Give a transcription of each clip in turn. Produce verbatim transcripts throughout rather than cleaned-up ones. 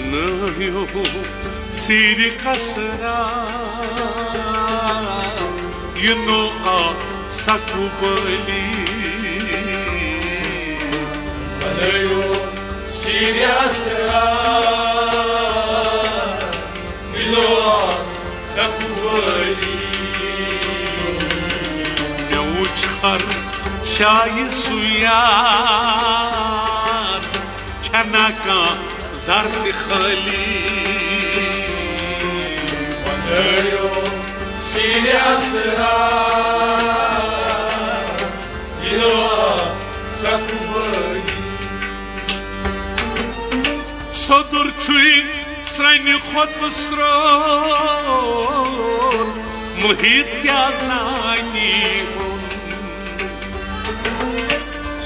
نٲیِو سیٖرِ قصرا، یہِ نوقا سکوٗبٲلی۔ بنٲیِو سیٖرِ قصرا، یہِ نوقا سکوٗبٲلی۔ مےٚ وُچھ ہر جایہِ سُہ یار، چھَنہ کانٛہہ زر تہِ خٲلی۔ بنٲیِو سیٖرِ قصرا، یہِ نوقا سکوٗبٲلی۔ سوٚدُر چھُے سرٛنہِ کھۄتہٕ سرٛوٚن، محیط کیٛاہ زانی ہُن۔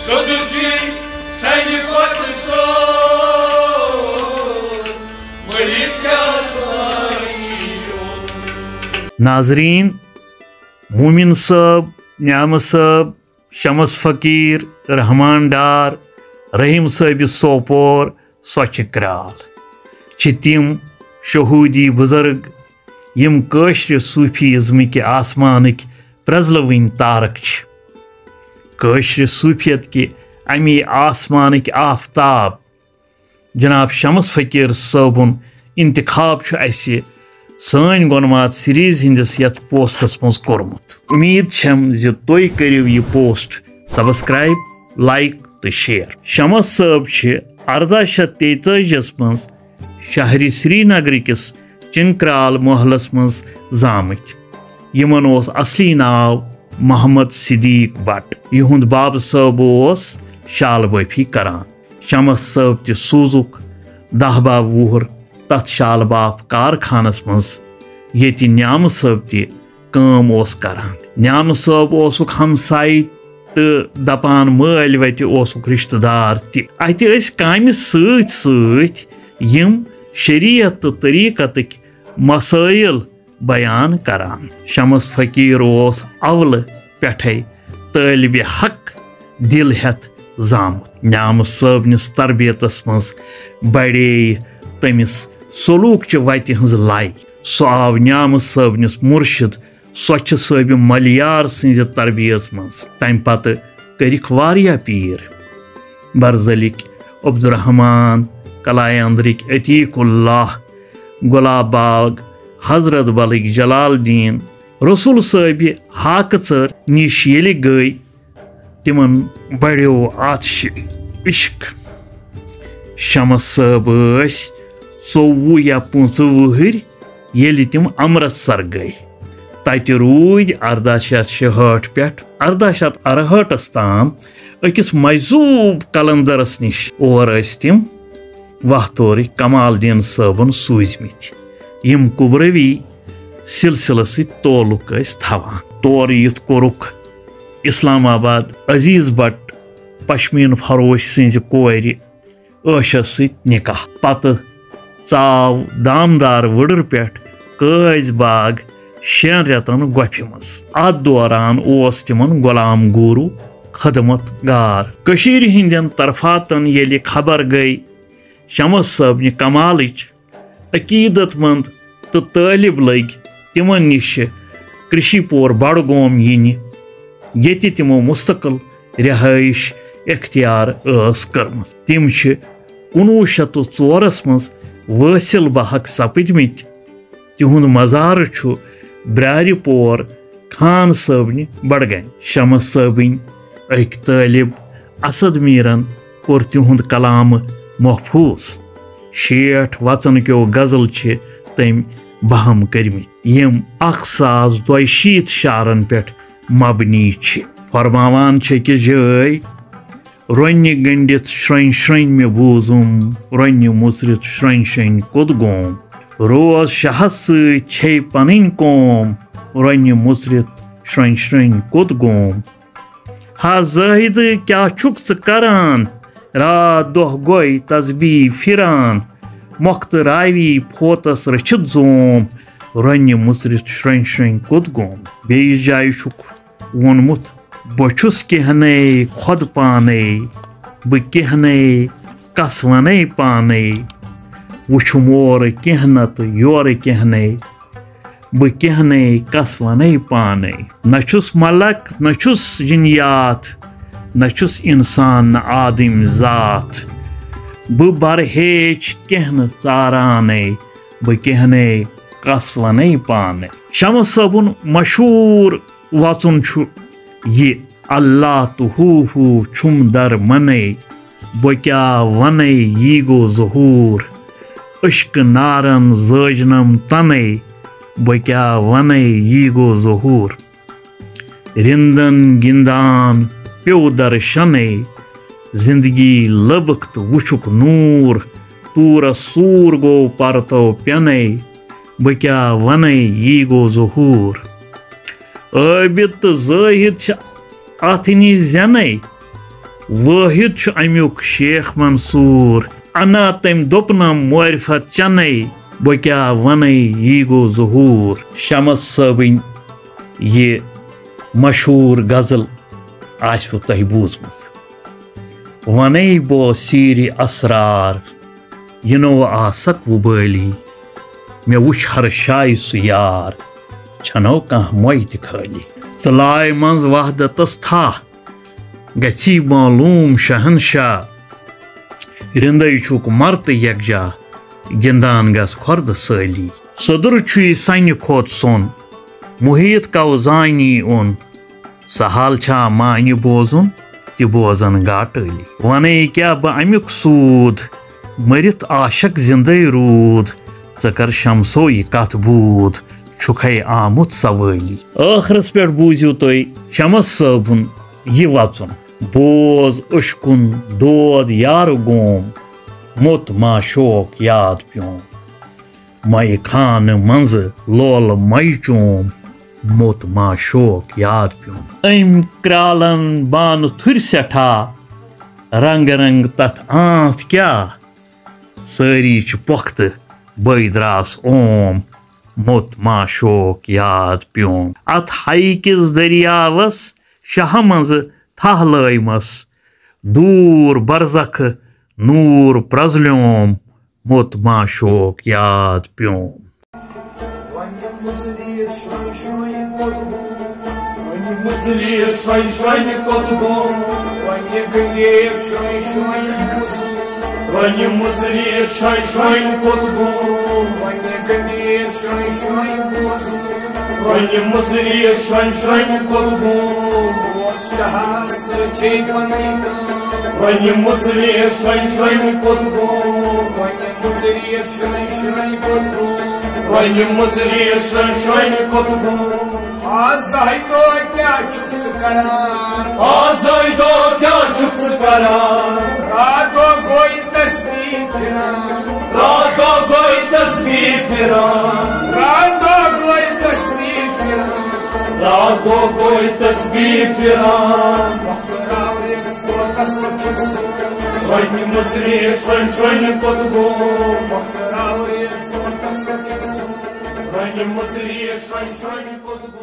سوٚدُر چھُے سرٛنہِ کھۄتہٕ سرٛوٚن، محیط کیٛاہ زانی ہُن۔ ناظریٖن، مومن صٲب، نعمت صٲب، شمس فقیٖر، رحمان ڈار، رحیٖم صٲبِ سوپور، سۄچھِ کرٛال چھِ تِم شہوٗدی بُزرگ، یِم کٲشرِ صوٗفی ازمٕکہِ آسمانٕکۍ پرٛزلوٕنۍ تارک چھِ۔ کٲشرِ صوٗفیت کہِ اَمی آسمانٕکۍ آفتاب جناب شمس فقیٖر صٲبُن انتخاب چھُ اَسہِ سٲنۍ گۄنمات سیریز ہٕنٛدِس یَتھ پوسٹس منٛز کوٚرمُت۔ اُمید چھم زِ تُہۍ کٔرِو یہِ پوسٹ سبسکرائب، لائک تہٕ شیئر۔ شمس صٲب چھِ ارداہ شیٚتھ تیتٲجی یس منٛز شہرِ سرینگرٕ کِس چنکرال محلس منٛز زامٕتۍ، یِمن اوس اصلی ناو محمد صدیق بٹ۔ یِہُنٛد بابہٕ صٲب اوس شال بٲفی کران۔ شمس صٲب تہِ سوٗزُکھ دَہ باہ وُہُر تَتھ شال باف کارخانس منٛز، ییٚتہِ نیامہٕ صٲب تہِ کٲم اوس کران۔ نیامہٕ صٲب اوسُکھ ہمسایہِ تہٕ دپان، مٲلۍ وتہِ اوسُکھ رشتہٕ دار تہِ۔ اتہِ ٲسۍ کامہِ سۭتۍ سۭتۍ یِم شریعت تہٕ طریقتٕکۍ مسٲیل بیان کران۔ شمس فقیٖر اوس اولہٕ پٮ۪ٹھے طٲلبِ حق دِل ہٮ۪تھ زامُت۔ نیامہٕ صٲبنِس تربیتس منٛز بڑے تٔمِس سلوٗک چہِ وتہِ ہٕنٛز لے۔ سُہ آو نیامہٕ صٲبنِس مُرشِد سۄچھِ صٲبِ ملیار سٕنٛزِ تربیژ منٛز۔ تمہِ پتہٕ کٔرِکھ واریاہ پیٖر۔ برزلٕکۍ عبدالرحمان، کلایاندرٕکۍ عتیق اللہ، گۄلاب باغ، حضرت بلٕکۍ جلال الدین، رسول صٲبِ ہاکہٕ ژر نِش ییٚلہِ گٔے، تِمن بڑیو آتشِ عشق۔ شمس صٲب ٲسۍ ژوٚوُہ یا پٕنٛژٕہ وُہٕرۍ، ییٚلہِ تِم امرتسر گٔے۔ تتہِ روٗدۍ ارداہ شیٚتھ شُہٲٹھ پٮ۪ٹھ ارداہ شیٚتھ ارہٲٹھس تام أکِس مجذوب قلندرس نِش۔ اور ٲسۍ تِم وہتورٕکۍ کمال الدین صٲبُن سوٗزمٕتۍ، یِم کُبروی سلسلس سۭتۍ تعلق ٲسۍ تھاوان۔ تورٕ یِتھ کوٚرُکھ اسلام آباد عزیز بٹ پشمین فروش سٕنٛزِ کورِ عٲشس سۭتۍ نکاح۔ پتہٕ ژاو دامدار وٕڑٕر پٮ۪ٹھ قٲضۍ باغ شٮ۪ن رٮ۪تن گۄپھِ منٛز۔ اتھ دوران اوس تِمن غلام گورو خدمت گار۔ کٔشیٖرِ ہٕنٛدٮ۪ن طرفاتن ییٚلہِ خبر گٔے شمس صٲبنہِ کمالٕچ، عقیدت مند تہٕ طٲلب لٔگۍ تِمن نِش کرشی پور بڈگوم یِنہِ، ییٚتہِ تِمو مستقل رہٲیش اختیار ٲس کٔرمٕژ۔ تِم چھِ کُنوُہ شیٚتھ تہٕ ژورس منٛز وٲصل بحق سپٕدمٕتۍ۔ تِہُنٛد مزارٕ چھُ برارِ پور خان صٲبنہِ بڈگامہِ۔ شمس صٲبٕنۍ أکۍ طٲلب اسد میٖرن کوٚر تِہُنٛد کلامہٕ محفوظ۔ شیٹھ وژن کیو غزل چھِ تٔمۍ بہم کٔرمٕتۍ، یِم اکھ ساس دۄیہِ شیٖتھ شعرن پٮ۪ٹھ مبنی چھِ۔ فرماوان چھِ أکِس جٲے، رۄنہِ گٔنڈِتھ شرٛنۍ شرٛنۍ مےٚ بوٗزُم، رۄنہِ مُژرِتھ شرٛنۍ شرٛنۍ کوٚت گوم۔ روز شاہس سۭتۍ چھے پنٕنۍ قوم، رۄنہِ مُژرِتھ شرٛنۍ شرٛنۍ کوٚت گوم۔ ہا زٲہدٕ، کیٛاہ چھُکھ ژٕ کران؟ راتھ دۄہ گوٚے تسبیح پھِران، مۄختہٕ راوی پھوتس رٔچھِتھ زوم، رۄنہِ مُژرِتھ شرٛنۍ شرٛنۍ کوٚت گوم۔ بیٚیِس جایہِ چھُکھ ووٚنمُت، بہٕ چھُس کینٛہہ نے خۄد پانے، بہٕ کینٛہہ نے کس ونے پانے۔ وُچھُم اورٕ کینٛہہ نتہٕ یورٕ کینٛہہ نے، بہٕ کینٛہہ نے کس ونے پانے۔ نہ چھُس ملک، نہ چھُس جنیات، نہ چھُس انسان، نہ آدم ذات۔ بہٕ برہیچ کینٛہہ نہٕ ژارانے، بہٕ کینٛہہ نے کس ونے پانے۔ شمس صٲبُن مشہوٗر وژُن چھُ یہِ، اللہ تہٕ ہو ہو چھُم در منے، بہٕ کیٛاہ ونے یی گوٚو ظہوٗر۔ عشقہٕ نارن زٲجنم تنے، بہٕ کیٛاہ ونے یی گوٚو ظہوٗر۔ رِندن گِندان پیوٚو درشنے، زندگی لٔبٕکھ تہٕ وُچھُکھ نوٗر۔ طوٗرس سوٗر گوٚو پرتو پینے، بہٕ کیٛاہ ونے یی گوٚو ظہوٗر۔ عٲبِد تہٕ زٲہِد چھِ اتھ نِش زینے، وٲحد چھُ امیُک شیخ منصوٗر۔ انا تٔمۍ دوٚپنم معرفت چنے، بہٕ کیٛاہ ونے یی گوٚو ظہوٗر۔ شمس صٲبٕنۍ یہِ مشہوٗر غزل آسِوٕ تۄہہِ بوٗزمٕژ۔ ونے بو سیٖرِ اسرار، یِنو آسک وُبٲلی۔ مےٚ وُچھ ہر شایہِ سُہ یار، چھنو کانٛہہ مۄے تہِ خٲلی۔ ژٕ لایہِ منٛز وحدتس تھاہ، گژھی معلوم شہنشاہ۔ رِندے چھُکھ مرتہٕ یکجا، گِندان گژھ کھۄردٕ سٲلی۔ سوٚدُر چھُے سنہِ کھۄت سوٚن، محیط کو زانی اوٚن۔ سہل چھا معنی بوزُن، تہِ بوزن گاٹٲلی۔ ونے کیٛاہ بہٕ امیُک سوٗد، مٔرِتھ عاشق زِندے روٗد۔ ژٕ کر شمسو یہِ کتھ بوٗد، چھُکھے آمُت سوٲلی۔ ٲخرس پٮ۪ٹھ بوٗزِو تُہۍ شمس صٲبُن یہِ وژُن۔ بوز عشقُن دود یارٕ گوم، موٚت ما شوق یاد پیوم۔ مَے خانہٕ منٛزٕ لولہٕ مَے چوم، موٚت ما شوق یاد پیوم۔ أمۍ کرٛالَن بانہٕ تھُرۍ سٮ۪ٹھاہ، رنٛگہٕ رنٛگہٕ تَتھ آنٛتھ کیٛاہ۔ سٲری چھِ پۄختہٕ، بٔے درٛاس اوم، موٚت ما شوق یاد پیوم۔ اَتھ ہَیہِ کِس دٔریاوَس شاہہٕ منٛزٕ تھَہہ لٲیمَس، دوٗر برزخہٕ نوٗر پرٛزلیوم، موٚت ما شوق یاد پیوم۔ وۄنۍ مُژریٖد شرٛۄنۍ شرٛۄنۍ کوٚت گوٚو؟ وۄنۍ مُژریٖد شرٛۄنۍ شرٛۄنۍ کوٚت گوٚو؟ وۄنۍ گٔنٛڈیٖد شرٛۄنۍ شرٛۄنۍ بوزُن۔ وۄنۍ مُژریٖد شرٛۄنۍ شرٛۄنۍ کوٚت گوٚو؟ وۄنۍ گٔنٛڈیٖد شرٛۄنۍ شرٛۄنۍ بوزُن۔ وۄنۍ مُژریٖد شرٛۄنۍ شرٛۄنۍ کوٚت گوٚو؟ اوس شاہس سۭتۍ پنٕنۍ کٲم۔ وۄنۍ مُژریٖد شرٛۄنۍ شرٛۄنۍ کوٚت گوٚو؟ وۄنۍ مُژریٖد شرٛۄنۍ شرٛۄنۍ کوٚت گوٚو؟ وۄنۍ مُژریٖد شرٛۄنۍ شرٛۄنۍ کوٚت گوٚو؟ آز زاہدو کیٛاہ چھُکھ ژٕ کران؟ آز زاہدو کیٛاہ چھُکھ ژٕ کران؟ راتو گوٚو یہِ تسبیح پھِران۔ راتو گوٚو یہِ تسبیح پھِران۔ راتو گوٚو یہِ تسبیح پھِران۔ راتو گوٚو یہِ تسبیح پھِران۔ وقت راورِ فوتس وُچھُن سُہ۔ شرٛۄنہِ مُژرِ شرٛۄنہِ شرٛۄنہِ کوٚت گوٚو؟ وقت راورِ فوتس وُچھُن سُہ۔ شرٛۄنہِ مُژرِ شرٛۄنہِ شرٛۄنہِ کوٚت گوٚو؟